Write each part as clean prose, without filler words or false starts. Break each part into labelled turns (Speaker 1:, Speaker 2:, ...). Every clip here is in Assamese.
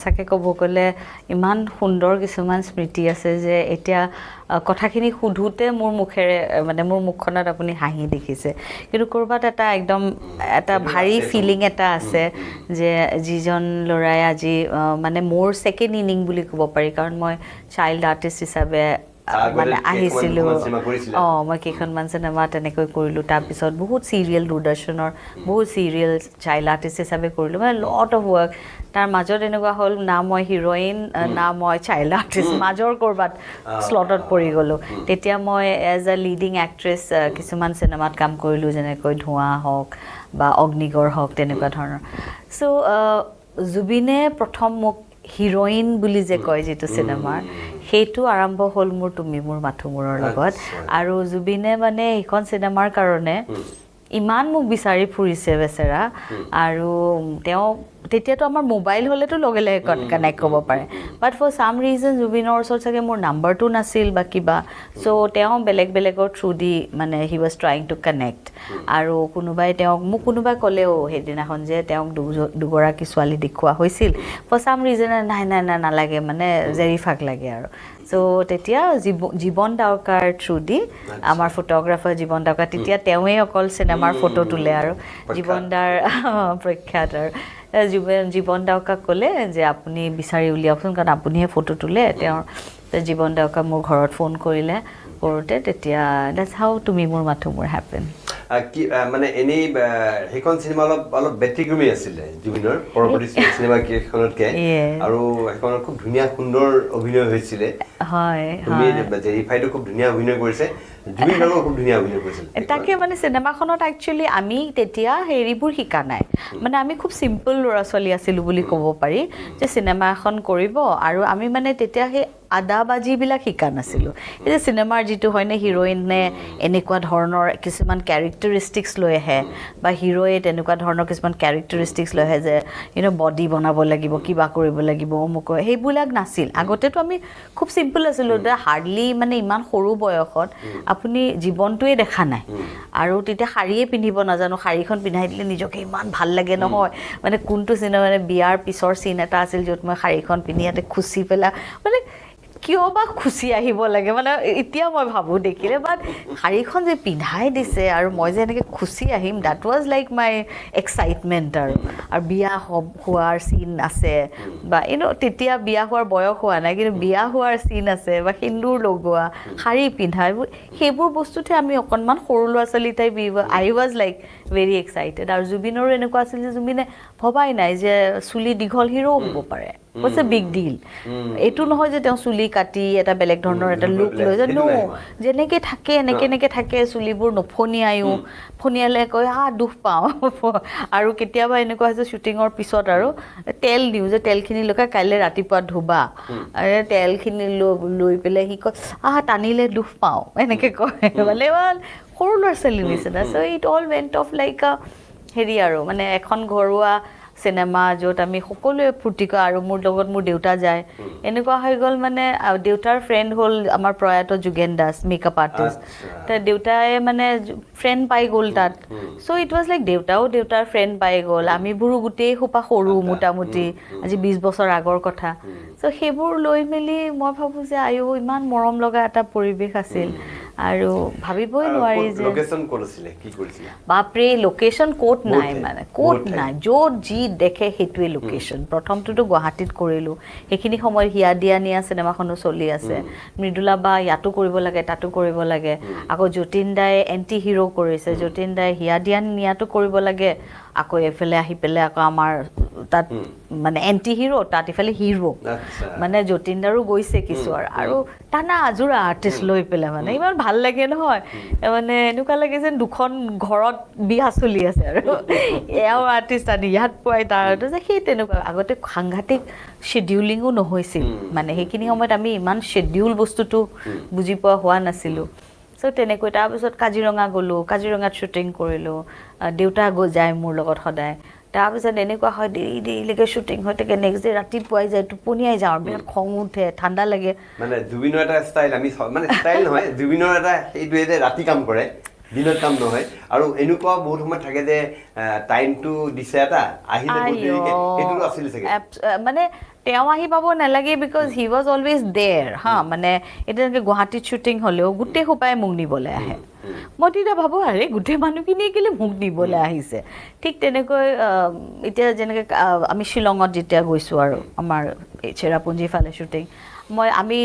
Speaker 1: সঁচাকৈ ক'ব গ'লে ইমান সুন্দৰ কিছুমান স্মৃতি আছে যে এতিয়া কথাখিনি সোধোতে মোৰ মুখেৰে মানে মোৰ মুখখনত আপুনি হাঁহি দেখিছে, কিন্তু ক'ৰবাত এটা একদম এটা
Speaker 2: সেইটো
Speaker 1: ভাৰী
Speaker 2: আছে।
Speaker 1: ফিলিং এটা আছে যে যিজন ল'ৰাই আজি মানে মোৰ ছেকেণ্ড ইনিং বুলি ক'ব পাৰি, কাৰণ মই চাইল্ড আৰ্টিষ্ট হিচাপে
Speaker 2: তাৰ আগতে
Speaker 1: মানে
Speaker 2: কেইখনমান
Speaker 1: আহিছিলোঁ।
Speaker 2: দুখনমান চিনেমা কৰিছিলা?
Speaker 1: অঁ, মই কেইখনমান চিনেমা তেনেকৈ কৰিলোঁ। তাৰপিছত বহুত চিৰিয়েল, দূৰদৰ্শনৰ বহুত চিৰিয়েল চাইল্ড আৰ্টিষ্ট হিচাপে কৰিলোঁ, মানে লট অফ ৱৰ্ক। তাৰ মাজত এনেকুৱা হ'ল, না মই হিৰইন না মই চাইল্ড আৰ্টিষ্ট, মাজৰ ক'ৰবাত শ্লটত পৰি গ'লোঁ। তেতিয়া মই এজ এ লিডিং এক্ট্ৰেছ কিছুমান চিনেমাত কাম কৰিলোঁ, যেনেকৈ ধোঁৱা হওক বা অগ্নিগড় হওক, তেনেকুৱা ধৰণৰ। চ' জুবিনে প্ৰথম মোক হিৰইন বুলি যে কয় যিটো চিনেমাৰ, সেইটো আৰম্ভ হ'ল মোৰ তুমি মোৰ মাথো মোৰৰ লগত। আৰু জুবিনে মানে সেইখন চিনেমাৰ কাৰণে ইমান মোক বিচাৰি ফুৰিছে বেচেৰা। আৰু তেওঁ তেতিয়াতো আমাৰ মোবাইল হ'লেতো লগে লগে কানেক্ট কৰিব পাৰে, বাট ফৰ চাম ৰিজন জুবিনৰ ওচৰত চাগে মোৰ নাম্বাৰটো নাছিল বা কিবা। চ' তেওঁ বেলেগ বেলেগৰ থ্ৰু দি মানে he was trying to connect. আৰু কোনোবাই তেওঁক, মোক কোনোবাই ক'লেও সেইদিনাখন যে তেওঁক দুগৰাকী ছোৱালী দেখুওৱা হৈছিল, ফৰ চাম ৰিজন নাই নাই নাই, নালাগে, মানে জেৰিফাক লাগে আৰু। চ' তেতিয়া জীৱন ডাউকাৰ থ্ৰু দি, আমাৰ ফটোগ্ৰাফাৰ জীৱন ডাউকাৰ, তেতিয়া তেওঁৱেই অকল চিনেমাৰ ফটো তোলে আৰু জীৱন দাৰ প্ৰখ্যাত। আৰু জীৱন ডাউকাক ক'লে যে আপুনি বিচাৰি উলিয়াওকচোন, কাৰণ আপুনিহে ফটো তোলে তেওঁৰ। জীৱন ডাউকা মোৰ ঘৰত ফোন কৰিলে, কৰোঁতে তেতিয়া that's হাউ তুমি মোৰ মাথো মোৰ হেপেন।
Speaker 2: কি মানে এনেই সেইখন চিনেমা অলপ অলপ ব্যতিক্ৰমী আছিলে জুবিনৰ পৰৱৰ্তী চিনেমা কেইখনতকে, আৰু সেইখনত খুব ধুনীয়া সুন্দৰ অভিনয় হৈছিলে। তুমি জেৰিফাইটো খুব ধুনীয়া অভিনয় কৰিছে, জুবিন গাৰ্গো খুব ধুনীয়া অভিনয় কৰিছিল।
Speaker 1: তাকে, মানে চিনেমাখনত একচুৱেলি আমি তেতিয়া হেৰিবোৰ শিকা নাই, মানে আমি খুব চিম্পল ল'ৰা ছোৱালী আছিলোঁ বুলি ক'ব পাৰি যে চিনেমা এখন কৰিব, আৰু আমি মানে তেতিয়া সেই আদাবাজিবিলাক শিকা নাছিলোঁ। এই যে চিনেমাৰ যিটো হয়নে, হিৰইনে এনেকুৱা ধৰণৰ কিছুমান কেৰেক্টাৰিষ্টিক্স লৈ আহে বা হিৰ'য়ে তেনেকুৱা ধৰণৰ কিছুমান কেৰেক্টাৰিষ্টিক্স লৈ আহে যে বডি বনাব লাগিব, কিবা কৰিব লাগিব, অমুক, সেইবিলাক নাছিল। আগতেতো আমি খুব চিম্পল আছিলোঁ, হাৰ্ডলি মানে ইমান সৰু বয়সত আপুনি জীৱনটোৱে দেখা নাই, আৰু তেতিয়া শাৰীয়ে পিন্ধিব নাজানো, শাৰীখন পিন্ধাই দিলে নিজকে ইমান ভাল লাগে নহয়। মানে কোনটো চিনেমা, মানে বিয়াৰ পিছৰ চিন এটা আছিল য'ত মই শাৰীখন পিন্ধি ইয়াতে খুচি পেলাই, মানে কিয় বা খুচি আহিব লাগে মানে এতিয়া মই ভাবোঁ দেখিলে, বাট শাৰীখন যে পিন্ধাই দিছে আৰু মই যে এনেকৈ খুচি আহিম, that was like my excitement. আৰু বিয়া হোৱাৰ চিন আছে বা তেতিয়া বিয়া হোৱাৰ বয়স হোৱা নাই, কিন্তু বিয়া হোৱাৰ চিন আছে বা সেন্দুৰ লগোৱা, শাৰী পিন্ধা, এইবোৰ সেইবোৰ বস্তুতহে আমি অকণমান সৰু ল'ৰা ছোৱালী type, I was like very excited. আৰু জুবিনৰো এনেকুৱা আছিল যে জুবিনে ভবাই নাই যে চুলি দীঘল হিৰ' হ'ব পাৰে, what's a big deal. এইটো নহয় যে তেওঁ চুলি কাটি এটা বেলেগ ধৰণৰ এটা লুক লৈ যায়, ন, যেনেকৈ থাকে এনেকৈ এনেকৈ থাকে, চুলিবোৰ নফনিয়ায়ো, ফনিয়ালে কয় আ দুখ পাওঁ। আৰু কেতিয়াবা এনেকুৱা হৈছে শ্বুটিঙৰ পিছত আৰু তেল দিওঁ যে তেলখিনি লগাই কাইলৈ ৰাতিপুৱা ধুবা, তেলখিনি লৈ পেলাই সি কয় আহ টানিলে দুখ পাওঁ, এনেকৈ কয়, মানে ইমান সৰু ল'ৰা ছোৱালীৰ নিচিনা। So it all went off like a হেৰি আৰু মানে এখন ঘৰুৱা চিনেমা য'ত আমি সকলোৱে ফূৰ্তি কৰোঁ, আৰু মোৰ লগত মোৰ দেউতা যায়, এনেকুৱা হৈ গ'ল। মানে দেউতাৰ ফ্ৰেণ্ড হ'ল আমাৰ প্ৰয়াত যোগেন দাস, মেকআপ আৰ্টিষ্ট। ত দেউতাই মানে ফ্ৰেণ্ড পাই গ'ল তাত, চ' it was like দেউতাও দেউতাৰ ফ্ৰেণ্ড পাই গ'ল, আমিবোৰো গোটেই সোপা সৰু মোটামুটি, আজি 20 বছৰ আগৰ কথা। চ' সেইবোৰ লৈ মেলি মই ভাবোঁ যে আয়ো ইমান মৰম লগা এটা পৰিৱেশ আছিল আৰু ভাবিবই নোৱাৰি যে
Speaker 2: লোকেশ্যন ক'ত আছিলে, কি কৰিছিলে?
Speaker 1: বাপৰে, লোকেশ্যন ক'ত নাই, মানে ক'ত
Speaker 2: বহুত ঠাই।
Speaker 1: নাই, য'ত যি দেখে সেইটোৱে লোকেশ্যন। প্ৰথমটোতো গুৱাহাটীত কৰিলোঁ, সেইখিনি সময়ত হিয়া দিয়া নিয়া চিনেমাখনো চলি আছে, মৃদুলা বা ইয়াতো কৰিব লাগে তাতো কৰিব লাগে। আকৌ যতীন দাই এণ্টি হিৰ' কৰিছে, যতীন দাই হিয়া দিয়া নিয়াটো কৰিব লাগে, আকৌ এইফালে আহি পেলাই আকৌ আমাৰ তাত মানে এণ্টি হিৰ', তাত ইফালে হিৰ', মানে যতীন দাৰো গৈছে কিছু, আৰু টানা আজোৰা আৰ্টিষ্ট লৈ পেলাই মানে ইমান ভাল লাগে নহয়, মানে এনেকুৱা লাগে যেন দুখন ঘৰত বিয়া চলি আছে, আৰু এয়াও আৰ্টিষ্ট আনি ইয়াত পোৱাই তাৰ যে সেই তেনেকুৱা। আগতে সাংঘাতিক শ্বেডিউলিঙো নহৈছিল, মানে সেইখিনি সময়ত আমি ইমান শ্বেডিউল বস্তুটো বুজি পোৱা হোৱা নাছিলোঁ। চ' তেনেকৈ তাৰপিছত কাজিৰঙা গ'লোঁ, কাজিৰঙাত শ্বুটিং কৰিলোঁ, দেউতা গৈ যায় মোৰ লগত সদায়। তাৰপিছত এনেকুৱা হয় দেৰি দেৰিলৈকে শ্বুটিং হৈ থাকে, নেক্সট ডে ৰাতিপুৱাই যায়, টোপনিয়াই যাওঁ, বিৰাট খং উঠে, ঠাণ্ডা লাগে।
Speaker 2: মানে জুবিনৰ এটা ষ্টাইল, আমি মানে ষ্টাইল নহয়, জুবিনৰ এটা সেইটোৱে যে ৰাতি কাম কৰে। দিনত কাম নহয়। আৰু এনেকুৱা বহুত সময় থাকে যে টাইমটো দিছে এটা, আহিলে বহুত দেৰিকে, সেইটোতো আছিলে চাগে।
Speaker 1: মানে তেওঁ আহি পাব নালাগে, because he was always there। হা, মানে এতিয়া যেনেকৈ গুৱাহাটীত শ্বুটিং হ'লেও গোটেই সোপাই মোক নিবলৈ আহে। মই তেতিয়া ভাবোঁ, আৰে গোটেই মানুহখিনিয়ে কেলৈ মোক নিবলৈ আহিছে? ঠিক তেনেকৈ এতিয়া যেনেকৈ আমি শ্বিলঙত যেতিয়া গৈছোঁ আৰু আমাৰ এই চেৰাপুঞ্জীৰ ফালে শ্বুটিং, আমি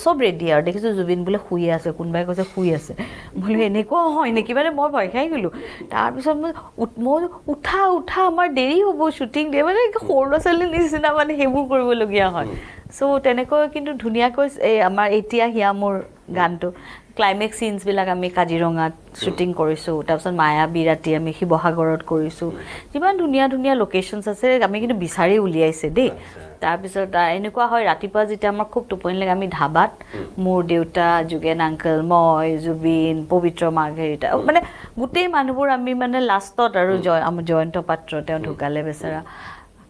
Speaker 1: চব ৰেডি আৰু দেখিছোঁ জুবিন বোলে শুই আছে, কোনোবাই কৈছে শুই আছে। বোলো এনেকুৱাও হয় নেকি? মানে মই ভয় খাই গ'লোঁ। তাৰপিছত মই উঠা উঠা, আমাৰ দেৰি হ'ব শ্বুটিং দিয়ে, মানে সৰু ল'ৰা ছোৱালীৰ নিচিনা মানে সেইবোৰ কৰিবলগীয়া হয়। চ' তেনেকৈ কিন্তু ধুনীয়াকৈ এই আমাৰ এতিয়া হিয়া মোৰ গানটো ক্লাইমেক্স চিনছবিলাক আমি কাজিৰঙাত শ্বুটিং কৰিছোঁ। তাৰপিছত মায়াবী ৰাতি আমি শিৱসাগৰত কৰিছোঁ। যিমান ধুনীয়া ধুনীয়া লোকেশ্যনছ আছে আমি কিন্তু বিচাৰি উলিয়াইছে দেই। তাৰপিছত এনেকুৱা হয়, ৰাতিপুৱা যেতিয়া আমাৰ খুব টোপনি লাগে, আমি ধাবাত মোৰ দেউতা, যোগেন আংকল, মই, জুবিন, পবিত্ৰ মাৰ্ঘেৰিটা, মানে গোটেই মানুহবোৰ আমি মানে লাষ্টত আৰু আমাৰ জয়ন্ত পাত্ৰ তেওঁ ঢুকালে বেচেৰা,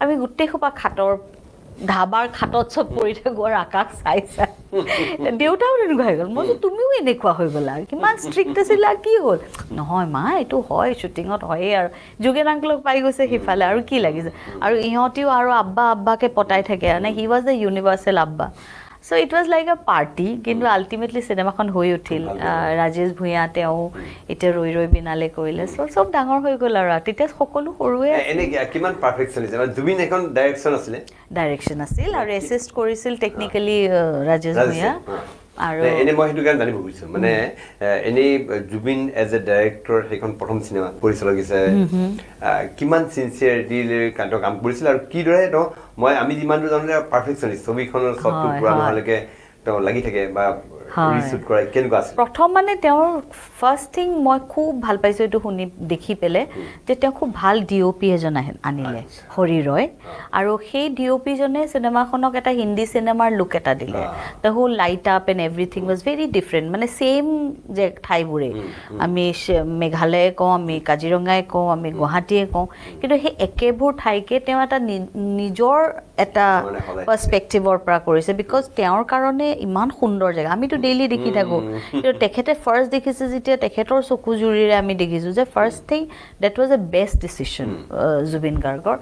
Speaker 1: আমি গোটেই সোপা খাটৰ ধাবাৰ খাটত চব পৰি থাকোঁ আৰু আকাশ চাই চাই। দেউতাও তেনেকুৱা হৈ গ'ল। মই কৈছোঁ তুমিও এনেকুৱা হৈ গ'লা, কিমান ষ্ট্ৰিক্ট আছিলা, কি হ'ল? নহয় মা, এইটো হয়, শ্বুটিঙত হয়েই। আৰু যোগেন আংকলক পাই গৈছে সিফালে, আৰু কি লাগিছে? আৰু ইহঁতিও আৰু আব্বা আব্বাকে পতাই থাকে, মানে he was the universal আব্বা। So it was like a party। কিন্তু আল্টিমেটলি চিনেমাখন হৈ উঠিল। ৰাজেশ ভূঞা তেওঁ এতিয়া ৰৈ ৰৈ বিনালে কৰিলে। চ' চব ডাঙৰ হৈ গ'ল আৰু তেতিয়া সকলো সৰুৱে।
Speaker 2: এনে কিমান পাৰফেকশ্যনিজম? জুবিন এখন ডাইৰেকশ্যন আছিলে,
Speaker 1: ডাইৰেকশ্যন আছিল আৰু এছিষ্ট কৰিছিল টেকনিকেলি ৰাজেশ ভূঞা। আৰু
Speaker 2: এনেই মই সেইটো কাৰণে জানিব খুজিছোঁ, মানে এনেই জুবিন এজ এ ডাইৰেক্টৰ সেইখন প্ৰথম চিনেমা পৰিচালক হিচাপে কিমান চিনচিয়াৰিটিলৈ তেওঁ কাম কৰিছিল আৰু কিদৰে তেওঁ, আমি যিমানটো জানো যে পাৰফেকশ্যনিষ্ট, ছবিখনৰ শ্বটটো পূৰা নোহোৱালৈকে তেওঁ লাগি থাকে বা ৰিশ্বুট কৰে, কেনেকুৱা আছিল?
Speaker 1: প্ৰথম মানে তেওঁৰ ফাৰ্ষ্ট থিং মই খুব ভাল পাইছোঁ এইটো শুনি দেখি পেলাই যে তেওঁ খুব ভাল ডি অ' পি এজন আনিলে, হৰি ৰয়। আৰু সেই ডি অ' পিজনে চিনেমাখনক এটা হিন্দী চিনেমাৰ লুক এটা দিলে। The whole light up and everything was very different। মানে ছেইম যে ঠাইবোৰেই আমি মেঘালয়ে কওঁ, আমি কাজিৰঙাই কওঁ, আমি গুৱাহাটীয়ে কওঁ, কিন্তু সেই একেবোৰ ঠাইকে তেওঁ এটা নিজৰ এটা পাৰ্চপেক্টিভৰ পৰা কৰিছে, because তেওঁৰ কাৰণে ইমান সুন্দৰ জেগা আমিতো ডেইলি দেখি থাকোঁ, কিন্তু তেখেতে ফাৰ্ষ্ট দেখিছে যেতিয়া তেখেতৰ চকুজুৰিৰে আমি দেখিছোঁ যে first thing that was a best decision Zubeen গাৰ্গৰ।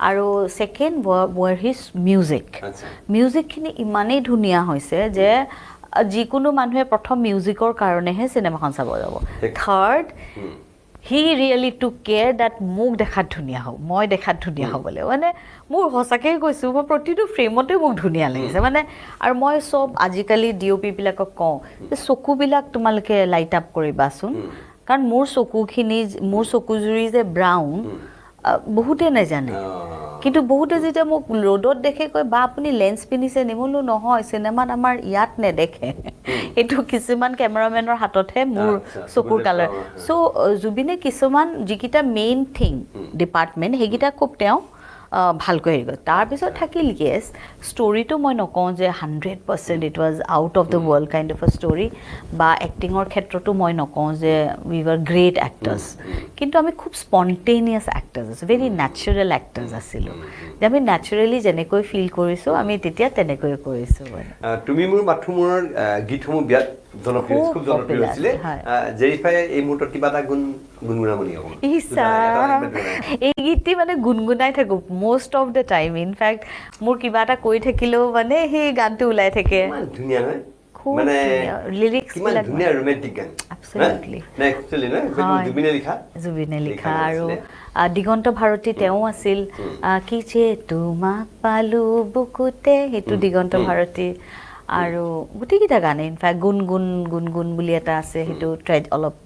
Speaker 1: আৰু ছেকেণ্ড ৱাৰ his music. মিউজিকখিনি ইমানেই ধুনীয়া হৈছে যে যিকোনো মানুহে প্ৰথম মিউজিকৰ কাৰণেহে চিনেমাখন চাব যাব। Third, he really took care that মোক দেখাত ধুনীয়া হওক, মই দেখাত ধুনীয়া হ'বলৈ। মানে মোৰ সঁচাকৈ কৈছোঁ, মই প্ৰতিটো ফ্ৰেমতে মোক ধুনীয়া লাগিছে মানে। আৰু মই চব আজিকালি ডি অ' পিবিলাকক কওঁ যে চকুবিলাক তোমালোকে লাইট আপ কৰিবাচোন, কাৰণ মোৰ চকুখিনি, মোৰ চকুজুৰি যে ব্ৰাউন বহুতে নাজানে, কিন্তু বহুতে যেতিয়া মোক ৰ'দত দেখে কয়, বা আপুনি লেন্স পিন্ধিছে নি? বোলো নহয়, চিনেমাত আমাৰ ইয়াত নেদেখে, এইটো কিছুমান কেমেৰামেনৰ হাততহে মোৰ চকুৰ কালাৰ। চ' জুবিনে কিছুমান যিকেইটা মেইন থিং ডিপাৰ্টমেণ্ট সেইকেইটা খুব তেওঁ ভালকৈ হেৰি কৰে। তাৰপিছত থাকিল য়েছ, ষ্টৰিটো মই নকওঁ যে 100% it was out of the world kind of a story, বা এক্টিঙৰ ক্ষেত্ৰতো মই নকওঁ যে we were great actors, কিন্তু আমি খুব স্পণ্টেনিয়াছ এক্টাৰ্ছ আছিলোঁ, ভেৰি নেচাৰেল এক্টাৰ্ছ আছিলোঁ, যে আমি নেচাৰেলি যেনেকৈ ফিল কৰিছোঁ আমি তেতিয়া তেনেকৈ কৰিছোঁ। মানে
Speaker 2: তুমি মোৰ মাথো মোৰ গীতসমূহ বিৰাট জনপ্ৰিয়, খুব জনপ্ৰিয় হৈছিলে। জেৰিফাই এই মুহূৰ্তত কিবা এটা গুণ গুণগুণাব নেকি অকণমান?
Speaker 1: এই গীতটি মানে গুণগুণাই থাকোঁ most of the time. In fact মোৰ কিবা এটা কৰি থাকিলেও মানে সেই গানটো ওলাই থাকে।
Speaker 2: ধুনীয়া নহয়?
Speaker 1: খুব লিৰিক্স
Speaker 2: কিমান ধুনীয়া ৰোমান্টিক গান।
Speaker 1: এবছলিউটলি।
Speaker 2: জুবিনে লিখা,
Speaker 1: জুবিনে লিখা। আৰু দিগন্ত ভাৰতী তেওঁ আছিল, কি যে তোমাক পালো বুকুতে, সেইটো দিগন্ত ভাৰতী। আৰু গোটেইকেইটা গানে ইনফেক্ট গুণগুণ গুণগুণ বুলি এটা আছে, সেইটো অলপ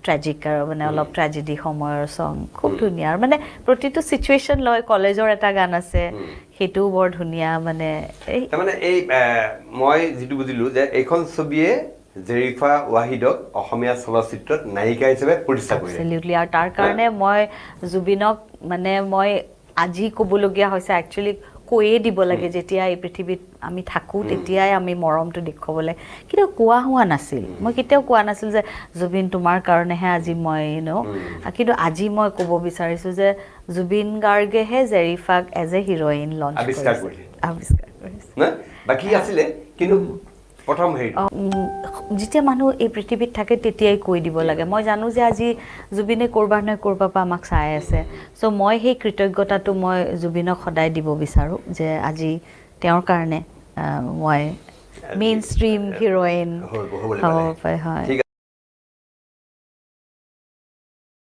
Speaker 1: ট্ৰেজিক আৰু মানে অলপ ট্ৰেজেডি সময়ৰ চং, খুব ধুনীয়া। আৰু মানে প্ৰতিটো চিটুৱেশ্যন লয়। কলেজৰ এটা গান আছে, সেইটোও বৰ ধুনীয়া। মানে
Speaker 2: তাৰমানে এই মই যিটো বুজিলোঁ যে এইখন ছবিয়ে জেৰিফা ৱাহিদক অসমীয়া চলচ্চিত্ৰত নায়িকা হিচাপে প্ৰতিষ্ঠা কৰিলে।
Speaker 1: এবছলিউটলি। আৰু তাৰ কাৰণে মই জুবিনক মানে মই আজি ক'বলগীয়া হৈছে, একচুৱেলি কৈয়ে দিব লাগে, যেতিয়া এই পৃথিৱীত আমি থাকোঁ তেতিয়াই আমি মৰমটো দেখুৱাব লাগে। কিন্তু কোৱা হোৱা নাছিল, মই কেতিয়াও কোৱা নাছিল যে জুবিন তোমাৰ কাৰণেহে আজি মই ন, কিন্তু আজি মই ক'ব বিচাৰিছোঁ যে জুবিন গাৰ্গেহে জেৰিফাক এজ এ হিৰইন লঞ্চ
Speaker 2: আৱিষ্কাৰ কৰিছে,
Speaker 1: আৱিষ্কাৰ কৰিছে।
Speaker 2: বাকী আছিলে কিন্তু প্ৰথম হেৰিটো।
Speaker 1: যেতিয়া মানুহ এই পৃথিৱীত থাকে, তেতিয়াই কৈ দিব লাগে। মই জানো যে আজি জুবিনে ক'ৰবাত নহয় ক'ৰবাৰ পৰা আমাক চাই আছে। চ' মই সেই কৃতজ্ঞতাটো মই জুবিনক সদায় দিব বিচাৰোঁ যে আজি তেওঁৰ কাৰণে মই মেইন ষ্ট্ৰীম হিৰইন
Speaker 2: হ'বলৈ
Speaker 1: হ'ব
Speaker 2: পালে।
Speaker 1: পাৰে, হয়।
Speaker 2: ঠিক।